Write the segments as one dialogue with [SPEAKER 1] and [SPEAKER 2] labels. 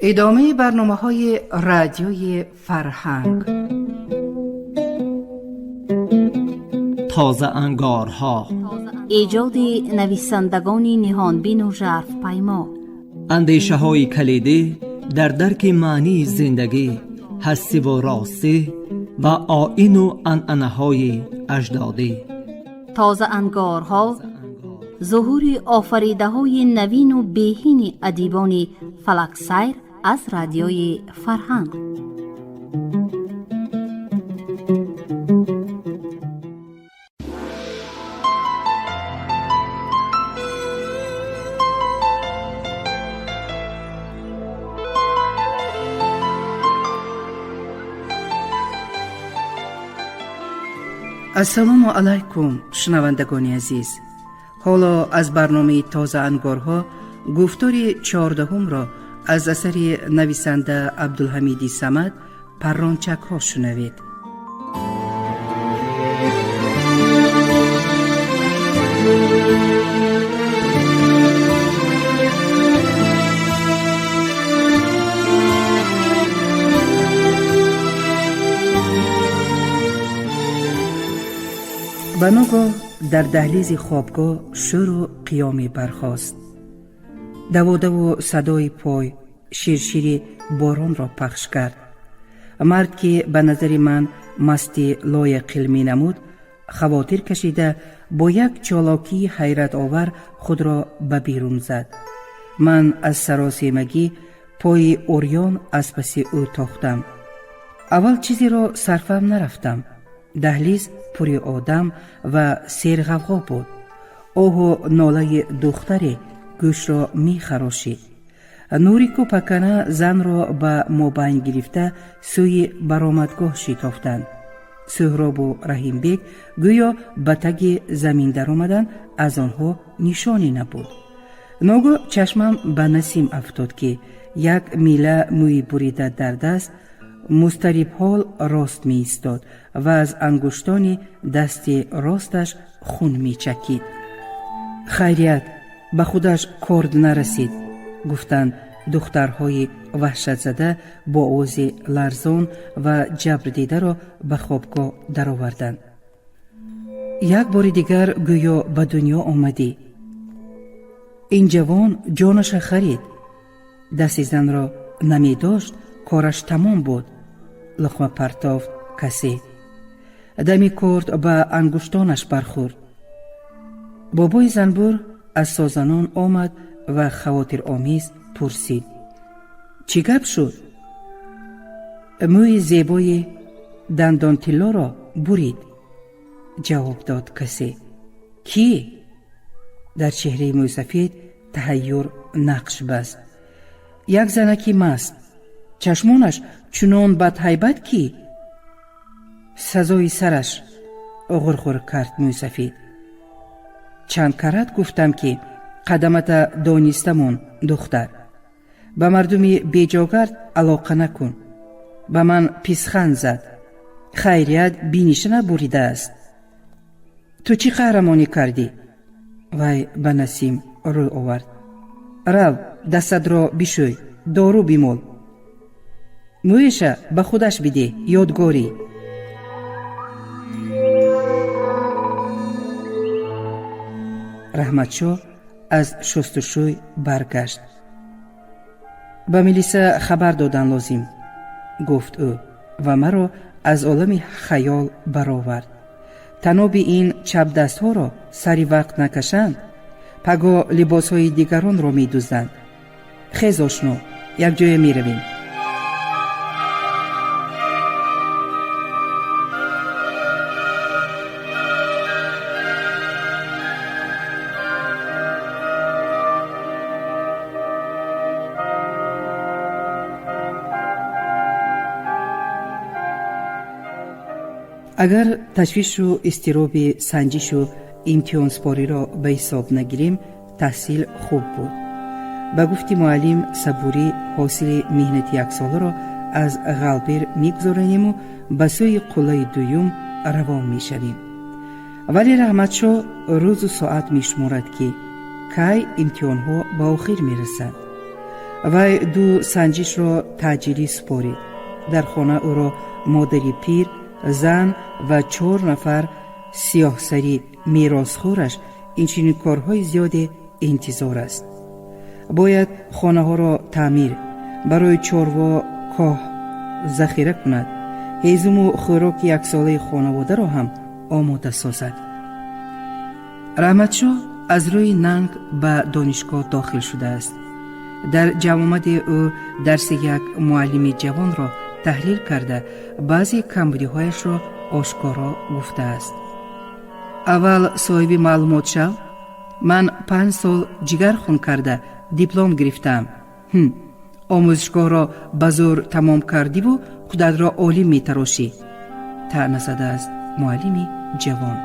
[SPEAKER 1] Идомаи барномаҳои Радиои Фарҳанг.
[SPEAKER 2] Тозаангорҳо.
[SPEAKER 3] Эҷоди нависандагони ниҳонбину жарфпаймо.
[SPEAKER 2] Андешаҳои калидӣ дар дарки маънии зиндагӣ, ҳастиву ростӣ ва оину анъанаҳои аҷдодӣ.
[SPEAKER 3] Тозаангорҳо, зуҳури офаридаҳои навину беҳини адибони фалаксайр аз Радиои Фарҳанг.
[SPEAKER 1] Ассалому алайкум, шунавандагони азиз. Ҳоло аз барномаи Тозаангорҳо гуфтори 14-умро аз асари нависанда Абдулҳамиди Самад «Паррончакҳо» шунавед. Ба ногоҳ дар даҳлизи хобгоҳ шӯру қиёме бархост. Даводаву садои пой ширшири боронро пахш кард. Мард, ки ба назари ман масти лояқил менамуд, хавотир кашида, бо як чолокии ҳайратовар худро ба берун зад. Ман аз саросемагӣ пои урён аз паси ӯ тохтам. Аввал чизеро сарфам нарафтам. Даҳлиз пури одам ва серғавғо буд. Оҳу нолаи духтаре гӯшро мехарошид. Нурику Пакана занро ба мобайн гирифта, сӯи баромадгоҳ шитофтанд. Сӯҳробу Раҳимбек гӯё ба таги замин даромаданд, аз онҳо нишоне набуд. Ногоҳ чашмам ба Насим афтод, ки як мила мӯи бурида дар даст, музтарибҳол рост меистод ва аз ангуштони дасти росташ хун мечакид. Хайрият, ба худаш корд нарасид, гуфтанд духтарҳои ваҳшатзада, бо овози ларзон ва ҷабрдидаро ба хобгоҳ дароварданд. Як бори дигар гӯё ба дунё омадӣ. Ин ҷавон ҷонаша харид. Дасти занро намедошт, кораш тамом буд, луқма партофт касе. Дами корд ба ангуштонаш бархӯрд. Бобои занбур аз созанон омад ва хавотиромез пурсид: «Чӣ гап шуд?» «Мӯи зебои дандонтиллоро бурид», ҷавоб дод касе. «Кӣ?» Дар чеҳраи мӯйсафед таҳайюр нақш баст. «Як занаки маст. Чашмонаш чунон бадҳайбат, ки сазои сараш», ғурғур кард мӯйсафед. «Чанд карат гуфтам, ки қадамата дониста мон, духтар. Ба мардуми беҷогард алоқа накун. Ба ман писхан зад. Хайрият, биниша набуридааст. Ту чӣ қаҳрамонӣ кардӣ?» Вай ба Насим рӯй овард. «Рав, дастатро бишӯй, дору бимол, мӯеша ба худаш бидеҳ, ёдгорӣ». Раҳматшоҳ аз шустушӯй баргашт. «Ба милиса хабар додан лозим», гуфт ӯ ва маро аз олами хаёл баровард. «Таноби ин чапдастҳоро сари вақт накашанд, пагоҳ либосҳои дигаронро медузданд. Хез, ошно, якҷоя меравем». Агар ташвишу изтироби санҷишу имтиҳонспориро ба ҳисоб нагирем, таҳсил хуб буд. Ба гуфти муаллим Сабурӣ, ҳосили меҳнати яксоларо аз ғалбер мегузоранему ба сӯи қуллаи дуюм равон мешавем. Вале Раҳматшоҳ рӯзу соат мешуморад, ки кай имтиҳонҳо ба охир мерасад. Вай ду санҷишро таъҷилӣ супорид. Дар хона ӯро модари пир, зан ва чор нафар сиёҳсарӣ меросхӯраш инчунин корҳои зиёде интизор аст. Бояд хонаҳоро таъмир, барои чорво коҳ захира кунад, ҳезуму хӯроки яксолаи хонаводаро ҳам омода созад. Раҳматшоҳ аз рӯи нанг ба донишгоҳ дохил шудааст. Дар ҷамъомади ӯ дарси як муаллими ҷавонро таҳлил карда, баъзе камбудиҳояшро ошкоро гуфтааст. Аввал соҳиби маълумот шав. Ман 5 сол ҷигар хун карда диплом гирифтаам. Омӯзишгоҳро ба зӯр тамом кардиву худатро олим метарошӣ, таъна задааст муаллими ҷавон.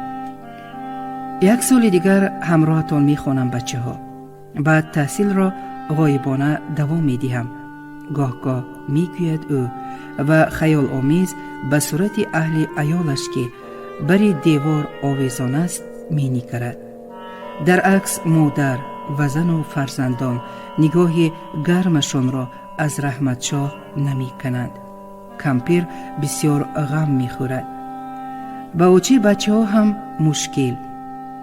[SPEAKER 1] Як соли дигар ҳамроҳатон мехонам, бачаҳо, баъд таҳсилро ғоибона давом медиҳам, гоҳ-гоҳ мегӯяд ӯ ва хаёломез ба сурати аҳли аёлаш, ки бари девор овезон аст, менигарад. Дар акс модар ва зану фарзандон нигоҳи гармашонро аз Раҳматшоҳ намекананд. Кампир бисёр ғам мехӯрад. Ба очи бачаҳо ҳам мушкил: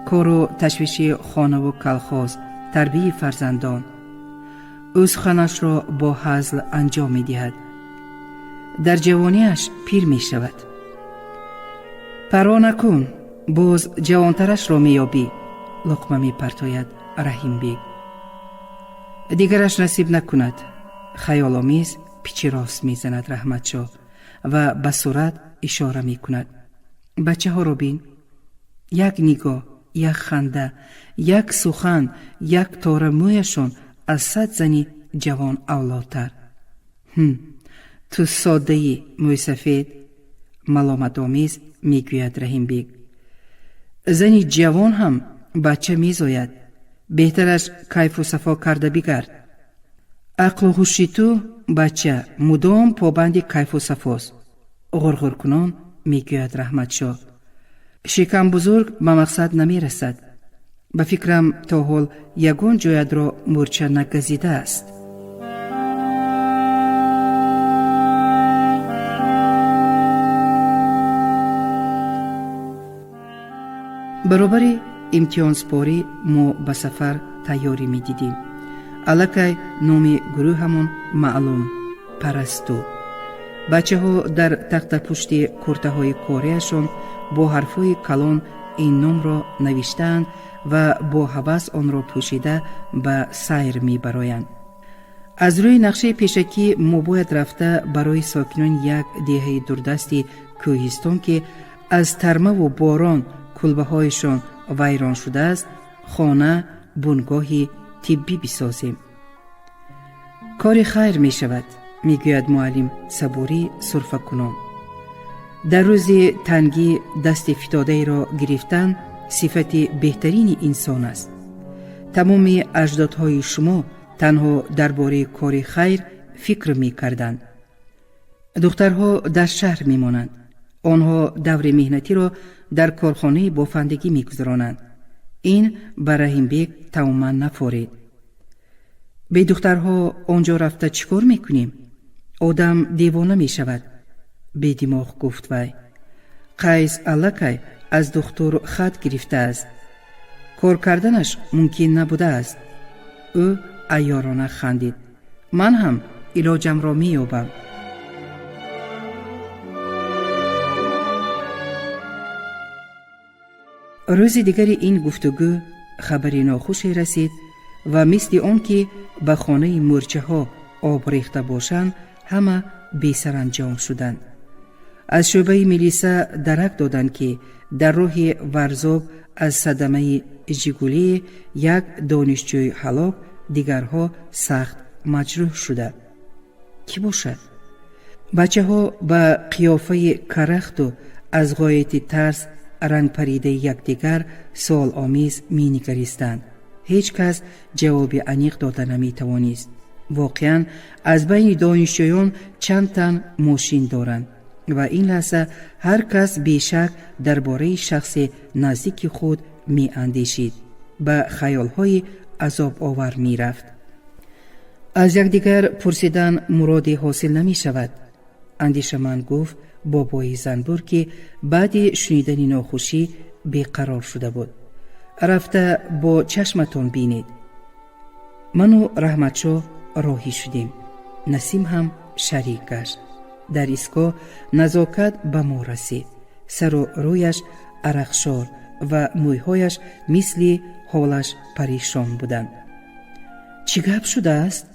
[SPEAKER 1] кору ташвиши хонаву колхоз, тарбияи фарзандон. Ӯ суханашро бо ҳазл анҷом медиҳад. Дар ҷавониаш пир мешавад. Парво накун, боз ҷавонтарашро меёбӣ, луқма мепартояд Раҳимбек. Дигараш насиб накунад, хаёломез пичи рост мезанад Раҳматшоҳ ва ба сурат ишора мекунад. Бачаҳоро бин: як нигоҳ, як ханда, як сухан, як тора мӯяшон аз 100 зани ҷавон авлотар. Ту соддаӣ, мӯйсафед, маломатомез мегӯяд Раҳимбек. Зани ҷавон ҳам бача мезояд. Беҳтараш кайфу сафо карда бигард. Ақлу ҳуши ту, бача, мудом побанди кайфу сафост, ғурғуркунон мегӯяд Раҳматшоҳ. Шикамбузург ба мақсад намерасад. Ба фикрам, то ҳол ягон ҷоятро мӯрча нагазидааст. Баробари имтиҳонспорӣ мо ба сафар тайёрӣ медидем. Аллакай номи гурӯҳамон маълум: Парасту. Бачаҳо дар тахтапушти куртаҳои кориашон бо ҳарфҳои калон ин номро навиштаанд ва бо ҳавас онро пӯшида ба сайр мебароянд. Аз рӯи нақшаи пешакӣ мо бояд рафта барои сокинони як деҳаи дурдасти кӯҳистон, ки аз тармаву борон кулбаҳояшон вайрон шудааст, хона бунгоҳи тиббӣ бисозем. Кори хайр мешавад, мегӯяд муаллим Сабурӣ сурфакунон. Дар рӯзи тангӣ дасти фитодаеро гирифтан сифати беҳтарини инсон аст. Тамоми аҷдодҳои шумо танҳо дар бораи кори хайр фикр мекарданд. Духтарҳо дар шаҳр мемонанд. Онҳо даври меҳнатиро дар корхонаи бофандагӣ мегузаронанд. Ин ба Раҳимбек тамоман нафорид. Бе духтарҳо он ҷо рафта чӣ кор мекунем? Одам девона мешавад, бедимоғ гуфт вай. Қайс аллакай аз духтур хат гирифтааст. Кор карданаш мумкин набудааст. Ӯ айёрона хандид. Ман ҳам илоҷамро меёбам. Рӯзи дигари ин гуфтугӯ хабари нохуше расид ва мисли он ки ба хонаи мӯрчаҳо об рехта бошанд, ҳама бесаранҷом шуданд. Аз шӯъбаи милиса дарак доданд, ки дар роҳи Варзоб аз садамаи Жигулие як донишҷӯй ҳалок, дигарҳо сахт маҷрӯҳ шуда. Кӣ бошад? Бачаҳо ба қиёфаи карахту аз ғояти тарс рангпаридаи якдигар суоломез менигаристанд. Ҳеҷ кас ҷавоби аниқ дода наметавонист. Воқеан, аз байни донишҷӯён чанд тан мошин доранд ва ин лаҳза ҳар кас бешак дар бораи шахси наздики худ меандешид, ба хаёлҳои азобовар мерафт. Аз якдигар пурсидан муроде ҳосил намешавад, андешаманд гуфт бобои занбур, ки баъди шунидани нохушӣ беқарор шуда буд. Рафта бо чашматон бинед. Ману Раҳматшоҳ роҳӣ шудем. Насим ҳам шарик гашт. Дар истгоҳ Назокат ба мо расид. Сару рӯяш арақшор ва мӯйҳояш мисли ҳолаш паришон буданд. Чӣ гап шудааст?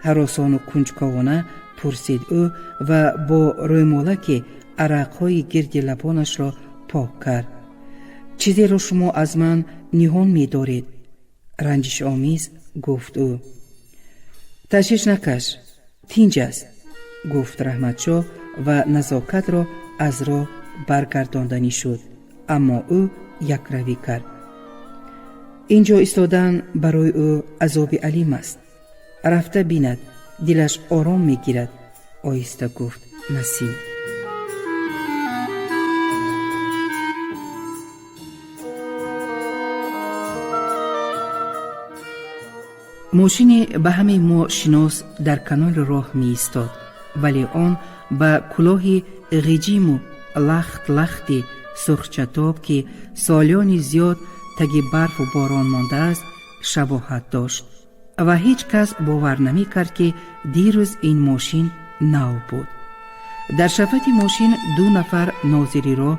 [SPEAKER 1] Ҳаросону кунҷковона пурсид ӯ ва бо рӯймолаке арақҳои гирди лабонашро пок кард. Чизеро шумо аз ман ниҳон медоред, ранҷишомез гуфт ӯ. Ташвиш накаш, тинҷ аст, гуфт Раҳматшоҳ ва Назокатро аз роҳ баргардонданӣ шуд, аммо ӯ якравӣ кард. Ин ҷо истодан барои ӯ азоби алим аст. Рафта бинад, дилаш ором мегирад, оҳиста гуфт Насим. Мошине ба ҳамаи мо шинос дар канори роҳ меистод, вале он ба кулоҳи ғиҷиму лахт лахти сурхчатоб, ки солиёни зиёд таги барфу борон мондааст, шабоҳат дошт ва ҳеҷ кас бовар намекард, ки дирӯз ин мошин нав буд. Дар шафати мошин ду нафар нозири роҳ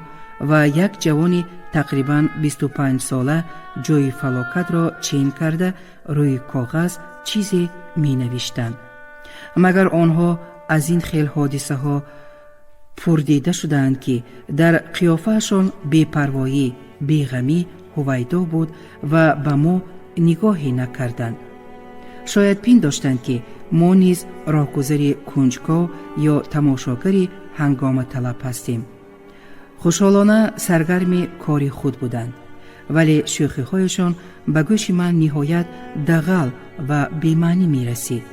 [SPEAKER 1] ва як ҷавони тақрибан 25-сола ҷои фалокатро чен карда, рӯи коғаз чизе менавиштанд. Магар онҳо аз ин хел ҳодисаҳо пурдида шудаанд, ки дар қиёфаашон бепарвоӣ, беғамӣ ҳувайдо буд ва ба мо нигоҳе накарданд. Шояд пиндоштанд, ки мо низ роҳгузари кунҷков ё тамошогари ҳангоматалаб ҳастем. Хушҳолона саргарми кори худ буданд, вале шӯхиҳояшон ба гӯши ман ниҳоят дағал ва бемаънӣ мерасид.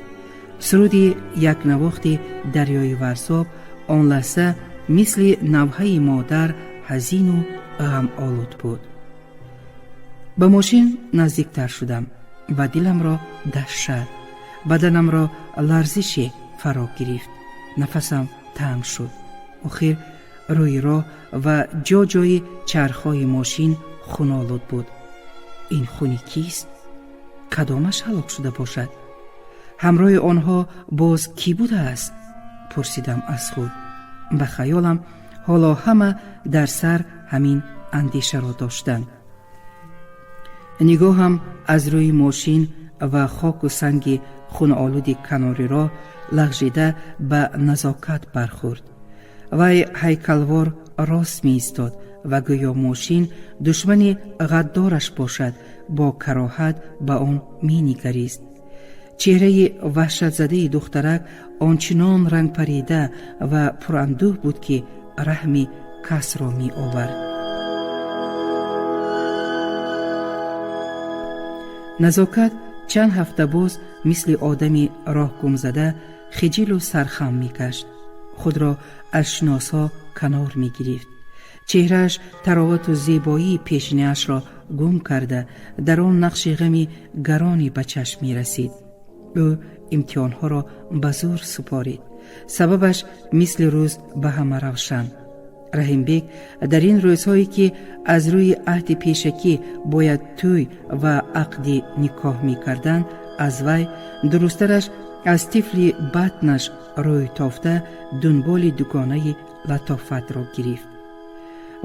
[SPEAKER 1] Суруди якнавохти дарёи Варзоб он лаҳза мисли навҳаи модар ҳазину ғамолуд буд. Ба мошин наздиктар шудам ва диламро даҳшат, баданамро ларзише фаро гирифт. Нафасам танг шуд. Охир рӯи роҳ ва ҷо ҷои чархҳои мошин хунолуд буд. Ин хуни кист? Кадомаш ҳалок шуда бошад? Ҳамроҳи онҳо боз кӣ будааст? Пурсидам аз худ. Ба хаёлам, ҳоло ҳама дар сар ҳамин андешаро доштанд. Нигоҳам аз рӯи мошин ва хоку санги хунолуди канори роҳ лағжида ба Назокат бархӯрд. Вай ҳайкалвор рост меистод ва гӯё мошин душмани ғаддораш бошад, бо кароҳат ба он менигарист. Чеҳраи ваҳшатзадаи духтарак ончунон рангпарида ва пурандӯҳ буд, ки раҳми касро меовард. Назокат чанд ҳафта боз мисли одами роҳгумзада хиҷилу сархам мекашт, худро аз шиносҳо канор мегирифт. Чеҳрааш таровату зебоии пешинаашро гум карда, дар он нақши ғами гароне ба чашм мерасид. Ӯ имтиҳонҳоро ба зӯр супорид. Сабабаш мисли рӯз ба ҳама равшан. Раҳимбек дар ин рӯзҳое, ки аз рӯи аҳди пешакӣ бояд тӯй ва ақди никоҳ мекарданд, аз вай, дурусттараш аз тифли батнаш рӯй тофта, дунболи дугонаи латофатро гирифт.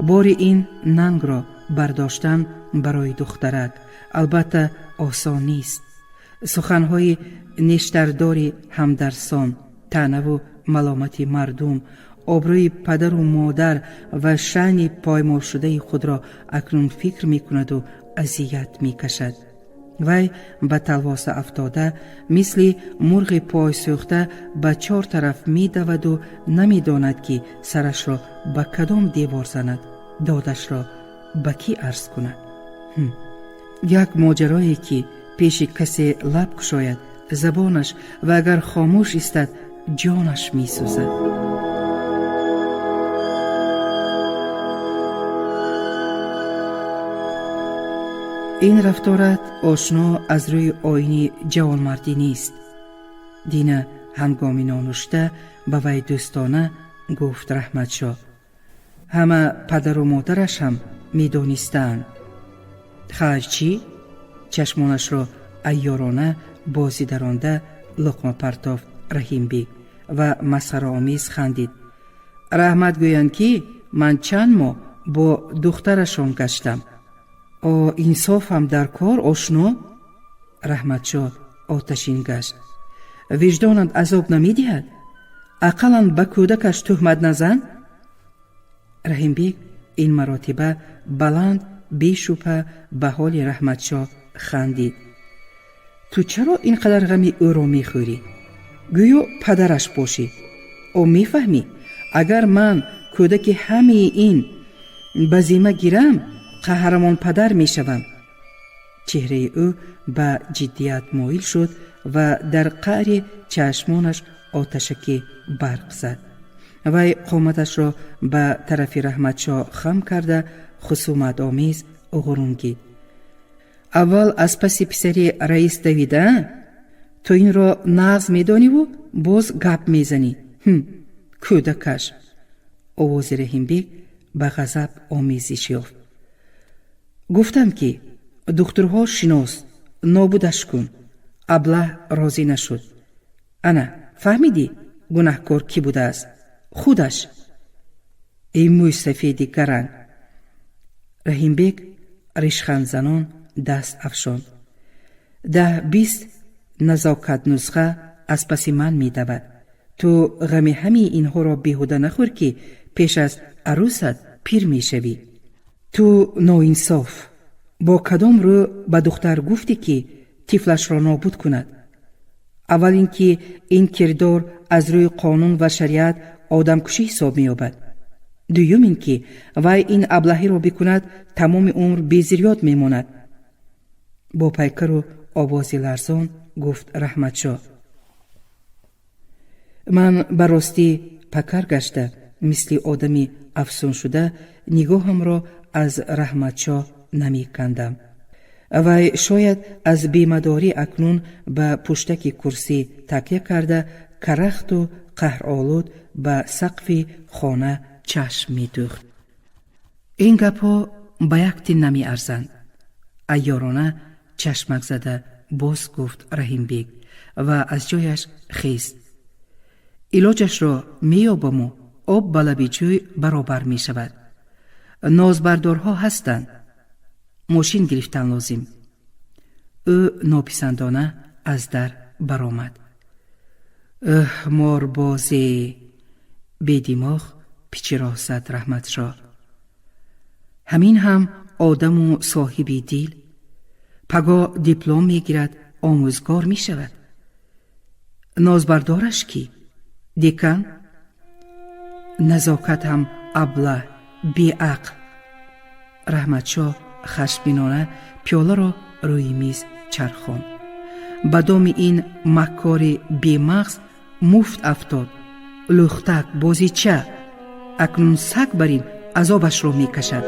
[SPEAKER 1] Бори ин нангро бардоштан барои духтарак албатта осон нест. Суханҳои нештардори ҳамдарсон, таънаву маломати мардум, обрӯи падару модар ва шаъни поймолшудаи худро акнун фикр мекунаду азият мекашад. Вай ба талвоса афтода, мисли мурғи пойсӯхта ба чор тараф медаваду намедонад, ки сарашро ба кадом девор занад, додашро ба кӣ арз кунад. Як моҷарое, ки пеши касе лаб кушояд, забонаш, ва агар хомӯш истад, ҷонаш месӯзад. Ин рафторат, ошно, аз рӯи оини ҷавонмардӣ нест. Дина ҳангоми нонушта ба вай дӯстона гуфт Раҳматшоҳ: ҳама падару модараш ҳам медонистаанд. Хайр, чӣ? Чашмонашро айёрона бозӣ даронда луқма партофт Раҳимбек ва масхараомез хандид. Раҳмат гӯянд, ки ман чанд моҳ бо духтарашон гаштам. О, инсофам дар кор, ошно. Раҳматшоҳ оташин гашт. Виҷдонат азоб намедиҳад? Ақаллан ба кӯдакаш туҳмат назан. Раҳимбек ин маротиба баланд, бешубҳа ба ҳоли Раҳматшоҳ хандид. Ту чаро ин қадар ғами ӯро мехӯрӣ? Гӯё падараш бошӣ. О, мефаҳмӣ, агар ман кӯдаки ҳамаи ин ба зимма гирам, қаҳрамон падар мешавам. Чеҳраи ӯ ба ҷиддият моил шуд ва дар қаъри чашмонаш оташаки барқ зад. Вай қоматашро ба тарафи Раҳматшоҳ хам карда, хусуматомез ғурунгид: аввал аз паси писари раис давида, ту инро нағз медониву боз гап мезанӣ. Кӯдакаш. Овози Раҳимбек ба ғазаб омезиш ёфт. Гуфтам, ки духтурҳо шинос, нобудаш кун. Аблаҳ розӣ нашуд. Ана, фаҳмидӣ, гунаҳкор кӣ будааст? Худаш. Эй мӯйсафеди гаранг! Раҳимбек ришхандзанон даст афшонд. 10-20 назокат нусха аз паси ман медавад. Ту ғами ҳамаи инҳоро беҳуда нахӯр, ки пеш аз арӯсат пир мешавӣ. Ту ноинсоф, бо кадом рӯ ба духтар гуфтӣ, ки тифлашро нобуд кунад? Аввал ин ки ин кирдор аз рӯи қонун ва шариат одамкушӣ ҳисоб меёбад. Дуюм ин ки вай ин аблаҳиро бикунад, тамоми умр безирёт мемонад. Бо пайкару овози ларзон гуфт Раҳматшоҳ: ман ба ростӣ пакар гашта, мисли одами афсуншуда нигоҳамро аз Раҳматшоҳ намекандам. Вай шояд аз бемадорӣ акнун ба пуштаки курсӣ такя карда, карахту қаҳролуд ба сақфи хона чашм медӯхт. Ин гапҳо ба як тин намеарзанд. Айёрона чашмак зада боз гуфт Раҳимбек ва аз ҷояш хест. Илоҷашро меёбаму об ба лаби ҷӯй баробар мешавад. Нозбардорҳо ҳастанд. Мошин гирифтан лозим. Ӯ нописандона аз дар баромад. Ӯҳ, морбозе! Бедимоғ пичироҳ зад Раҳматшоҳ. Ҳамин ҳам одаму соҳиби дил. Пагоҳ диплом мегирад, омӯзгор мешавад. Нозбардораш кӣ? Декан? Назокат ҳам аблаҳ, беақл. Раҳматшоҳ хашминона пиёларо рӯи миз чархонд. Ба доми ин маккори бемағз муфт афтод. Лӯхтак, бозича. Акнун саг бар ин азобашро мекашад.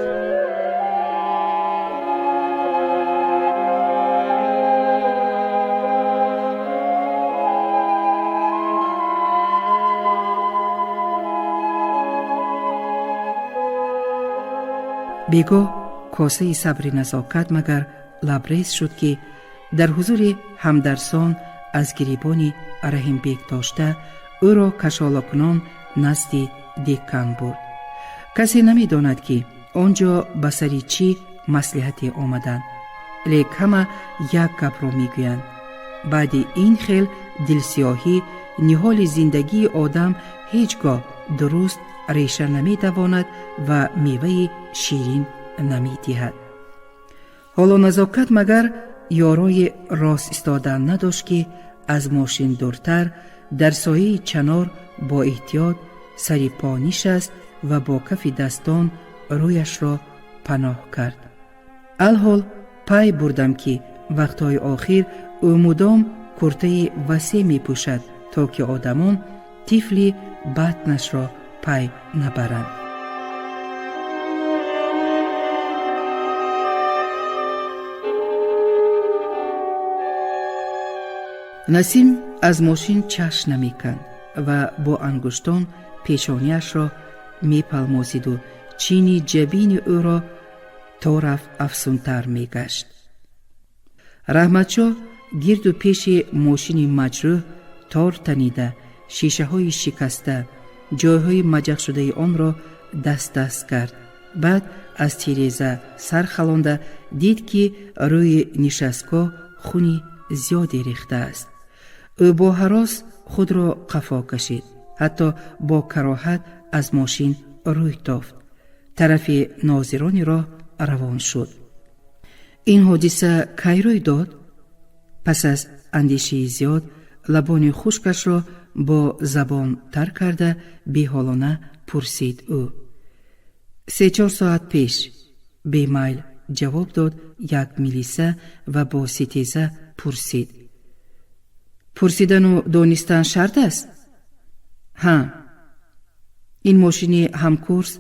[SPEAKER 1] Бегоҳ косаи сабри Назокат магар лабрез шуд, ки дар ҳузури ҳамдарсон аз гирибони Раҳимбек дошта, ӯро кашолакунон назди декан бурд. Касе намедонад, ки он ҷо ба сари чӣ маслиҳате омаданд, лек ҳама як гапро мегӯянд: баъди ин хел дилсиёҳӣ ниҳоли зиндагии одам ҳеҷ гоҳ дуруст реша наметавонад ва меваи ширин намедиҳад. Ҳоло Назокат магар ёрои рост истодан надошт, ки аз мошин дуртар дар сояи чанор бо эҳтиёт сари по нишаст ва бо кафи дастон рӯяшро паноҳ кард. Алҳол пай бурдам, ки вақтҳои охир ӯ мудом куртаи васеъ мепӯшад, то ки одамон тифли батнашро пай набаранд. Насим аз мошин чашм намеканд ва бо ангуштон пешониашро мепалмосиду чини ҷабини ӯро то рафт афсунтар мегашт. Раҳматшоҳ гирду пеши мошини маҷрӯҳ тор танида, шишаҳои шикаста, ҷойҳои маҷақшудаи онро даст-даст кард. Баъд аз тиреза сар халонда дид, ки рӯи нишастгоҳ хуни зиёде рехтааст. Ӯ бо ҳарос худро қафо кашид, ҳатто бо кароҳат аз мошин рӯй тофт, тарафи нозирони роҳ равон шуд. Ин ҳодиса кай рӯй дод? Пас аз андешаи зиёд лабони хушкашро бо забон тар карда беҳолона пурсид ӯ. 3-4 соат пеш, бемайл ҷавоб дод як милиса ва бо ситеза пурсид: пурсидану донистан шарт аст? Ҳа, ин мошини ҳамкурс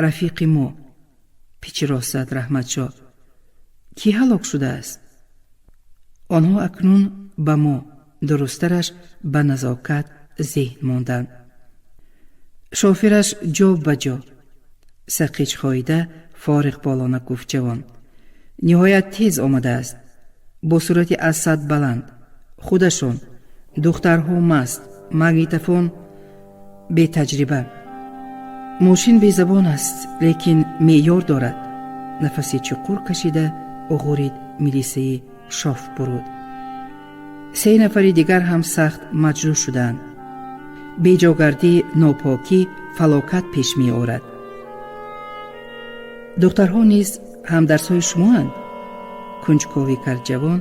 [SPEAKER 1] рафиқи мо, пичирост зад Раҳматшоҳ. Кӣ ҳалок шудааст? Онҳо акнун ба мо, дурусттараш ба Назокат зеҳн монданд. Шофираш ҷо ба ҷо сақич хоида фориғболона гуфт ҷавон. Ниҳоят тез омадааст, бо сурати аз сад баланд, худашон духтарҳо маст, магнитофон, бетаҷриба. Мошин безабон аст, лекин меъёр дорад. Нафаси чуқур кашида уғурид милисаи шоф буруд. Се нафари дигар ҳам сахт маҷрӯҳ шудаанд. Беҷогардӣ, нопокӣ фалокат пеш меорад. Духтарҳо низ ҳамдарсҳои шумоанд? Кунҷковӣ кард ҷавон,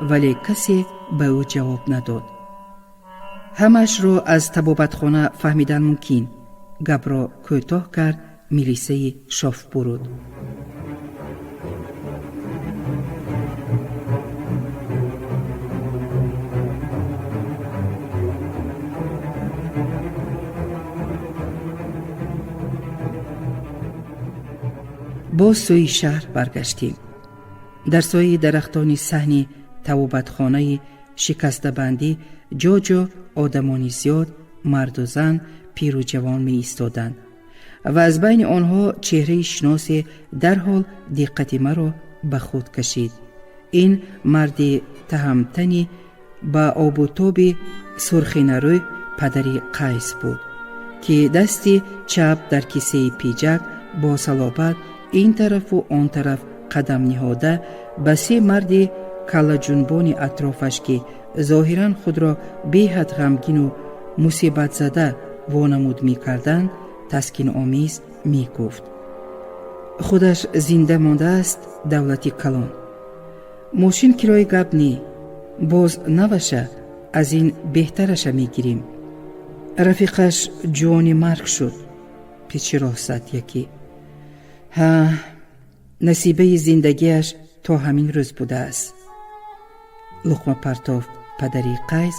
[SPEAKER 1] вале касе ба ӯ ҷавоб надод. Ҳамаашро аз табобатхона фаҳмидан мумкин, гапро кӯтоҳ кард милисаи шофбуруд. Боз сӯи шаҳр баргаштем. Дар сояи дарахтони саҳни табобатхонаи шикастабандӣ ҷо-ҷо одамони зиёд, марду зан, пиру ҷавон меистоданд ва аз байни онҳо чеҳраи шиносе дарҳол диққати маро ба худ кашид. Ин марди таҳамтани ба обутоби сурхинарӯй падари Қайс буд, ки дасти чап дар кисаи пиҷак бо салобат ин тарафу он тараф қадам ниҳода ба се марди каллаҷунбони атрофаш, ки зоҳиран худро беҳад ғамгину мусибатзада вонамуд мекарданд, таскиномез мегуфт: худаш зинда мондааст, давлати калон. Мошин кирои гап не, боз наваша аз ин беҳтараша мегирем. Рафиқаш ҷони марг шуд, печирост зад якӣ. Ҳа, насибаи зиндагиаш то ҳамин рӯз будааст. Луқма партофт падари Қайс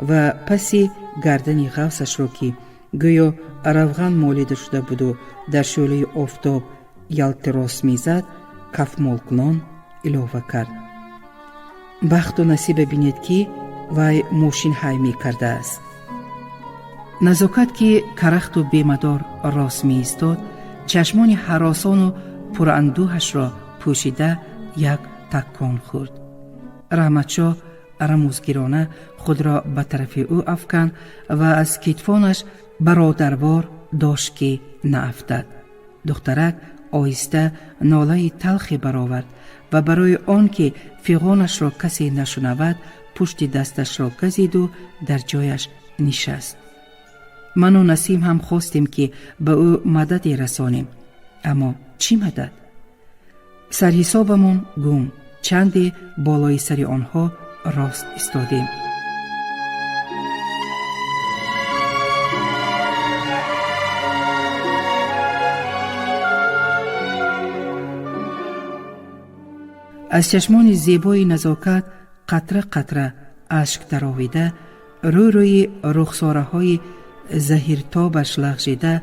[SPEAKER 1] ва паси гардани ғавсашро, ки гӯё равған молида шуда буду дар шӯълаи офтоб ялтирос мезад, кафмолкунон илова кард: бахту насиба бинед, ки вай мошин ҳай мекардааст. Назокат, ки карахту бемадор рост меистод, чашмони ҳаросону пурандӯҳашро пӯшида як таккон хӯрд. Раҳматшоҳ рамузгирона худро ба тарафи ӯ афканд ва аз китфонаш бародарвор дошт, ки наафтад. Духтарак оҳиста нолаи талхе баровард ва барои он ки фиғонашро касе нашунавад, пушти дасташро газиду дар ҷояш нишаст. Ману Насим ҳам хостем, ки ба ӯ мададе расонем, аммо чӣ мадад? Сарҳисобамон гум, чанде болои сари онҳо рост истодем. Аз чашмони зебои Назокат қатра қатра ашк даровида, рӯ-рӯи рухсораҳои заҳиртобаш лағжида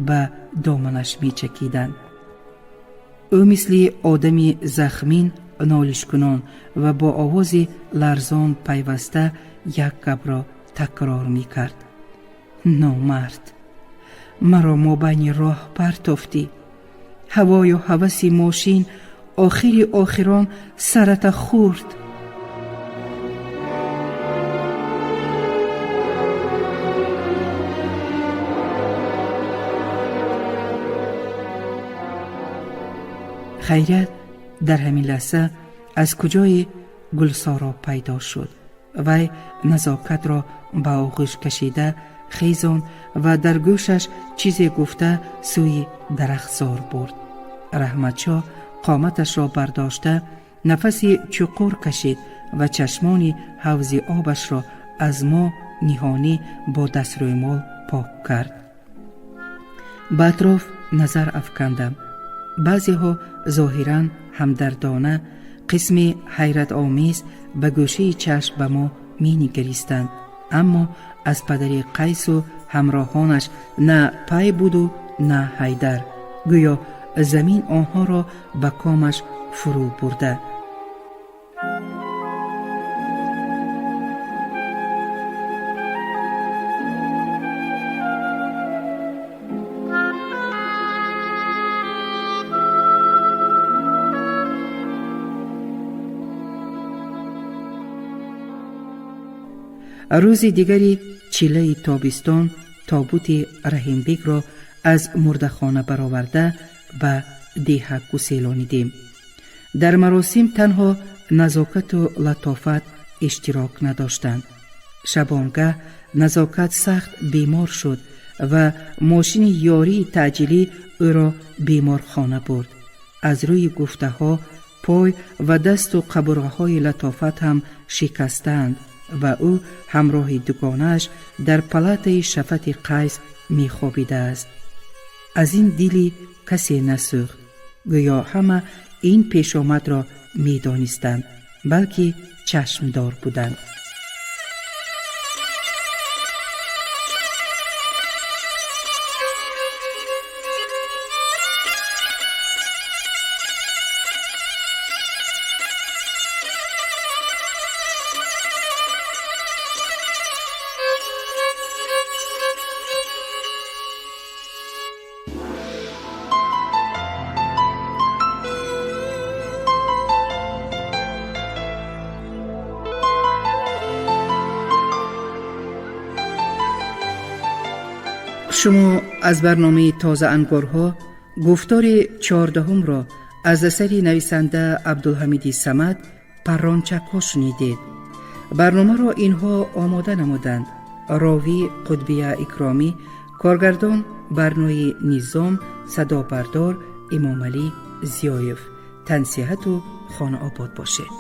[SPEAKER 1] ба доманаш мечакиданд. Ӯ мисли одами захмин нолишкунон ва бо овози ларзон пайваста Як гапро такрор мекард: «Номард, маро мобайни роҳ партофтӣ. Ҳавою ҳаваси мошин охири охирон сарата хӯрд». Хайрият, дар ҳамин лаҳза аз куҷое Гулсоро пайдо шуд. Вай Назокатро ба оғӯш кашида хезон ва дар гӯшаш чизе гуфта, сӯи дарахтзор бурд. Раҳматшоҳ қоматашро бардошта, нафаси чуқур кашид ва чашмони ҳавзи обашро аз мо ниҳонӣ бо дастрӯмол пок кард. Ба атроф назар афкандам. Баъзеҳо зоҳиран ҳамдардона, қисми ҳайратомез ба гӯшаи чашм ба мо менигаристанд, аммо аз падари Қайсу ҳамроҳонаш на пай буду, на Ҳайдар. Гӯё замин онҳоро ба комаш фурӯ бурда. Рӯзи дигари чиллаи тобистон тобути Раҳимбекро аз мурдахона бароварда, ба деҳа гуселонидем. Дар маросим танҳо Назокату Латофат иштирок надоштанд. Шабонгаҳ Назокат сахт бемор шуд ва мошини ёрии таъҷилӣ ӯро беморхона бурд. Аз рӯи гуфтаҳо, пой ва дасту қабурғаҳои Латофат ҳам шикастаанд ва ӯ ҳамроҳи дугонааш дар палатаи шафати Қайс мехобидааст. Аз ин дили касе насӯхт. Гӯё ҳама ин пешомадро медонистанд, балки чашмдор буданд. Шумо аз барномаи «Тозаангорҳо» гуфтори 14-умро аз асари нависанда Абдулҳамиди Самад «Паррончакҳо» шунидед. Барномаро инҳо омода намуданд: ровӣ Қутбия Икромӣ, коргардон Барнои Низом, садобардор Эмомалӣ Зиёев. Тансиҳату хонаобод бошед.